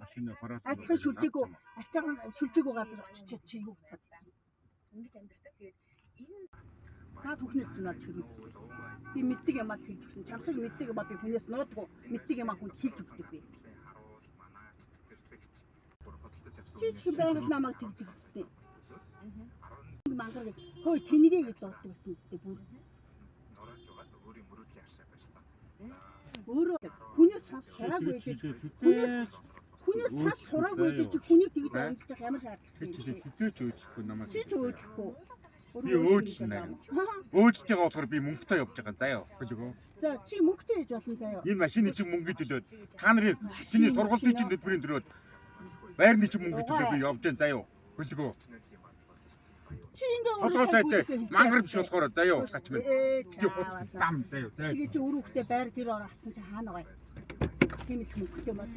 Машины аппарат. Адилхан шүлжээгүү, ачаахан шүлжээгүү газар очиж чи юу гэцээ. Ингэж амьдэрдэг. Тэгээд энэ Наад хүнээс ч наад чирүү. Би мэддэг юмаа л хэлж өгсөн. Чам шиг мэддэг юмаа би хүнээс нуудгүй. Мэддэг юмаа хүнд хэлж өгдөг би. Чи ч юм байнга л намайг тэгдэг гэжтэй. Мангар гэж хөөе тэнийгээ гэж дууддаг байсан мэт бүр. Өөрөө хүнээс сонс сураагүй гэж хүнээс цаас сураагүй гэж хүнийг тэгж амжилж явах ямар шаардлагатай юм бэ? Хизээч өөдлөхгүй намайг. Чи ч өөдлөхгүй. Би өөдлөн аа. Өөдөлж байгаа болохоор би мөнгөтэй явж байгаа заяа. Хөлгөө. За чи мөнгөтэй хийж болно заяа. Энэ машины чинь мөнгө төлөөд та нарын чиний сургуулийн чинь төлбөрийн төлөөд байрны чинь мөнгө төлөө би явж байгаа заяа. Хөлгөө. Чи ингээ Толгой сайтай мангар биш болохоор заяа гач мэн. Чи хуц хуц дам заяа. Заяа. Тэгээ чи өрөө хөхтэй байр гэр ороо хатсан чи хаана байгаа юм? Тийм их мөнгөтэй мод.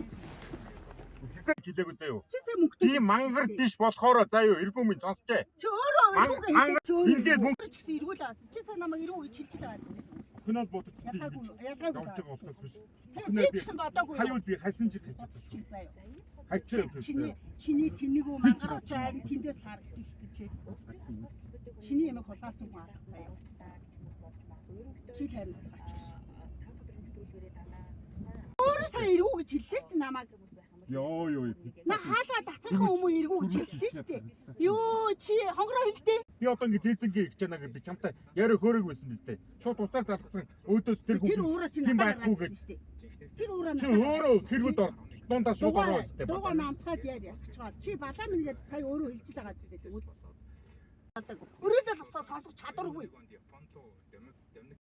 Жилээгүй заяа. Чи сая мөнгөтэй. Би мангар биш болохоор заяа эргүү минь сонсчээ. Чи өөрөө эргүүгээ Мангар- хэлээ. Чи өөрөө Ингээд мөнгө- ч гэсэн эргүүл авсан. Чи сая намайг эргүү гэж хэлж л байгаа юм. Хөнөөд бодож Ялгаагүй ялгаагүй. явж байгаа болохоос биш. Тэгээ би ч гэсэн бодоогүй. Хаюул би хасан чиг хайж Бодож чи заяа. Хайчаа. Чиний чиний тэнэгүү мангар очоо харин тэндээс л харагддаг шүү дээ чи. Чиний ямиг хулгаасан хүн алах заяа. Чи л харин хулгаач гэсэн. Өөрөө сая эргүү гэж хэллээ шүү дээ намайг. Йоо ёо. На хаалга татрахын өмнө эргүү гэж хэллээ шүү дээ. Йоо чи хонгороо хэлдэ. Би одоо ингэ дээсэнгээ их чанаа би чамтай яриа хөөрөөг байсан биз дээ. Шууд уцаар залгасан өөдөөс тэр Тэр уураа чи тийм надад байхгүй гаргасан гэж. шүү дээ. Тэр уураа Чи өөрөө хэрэгүүд ор. Дундаа шууд ороо биз дээ. Дуугаа намсгаад яар явах гэж байгаа. Чи балаа минь гээд сая өөрөө хэлж л байгаа зү тэгвэл. Өрөөлөл босоо сонсох чадваргүй.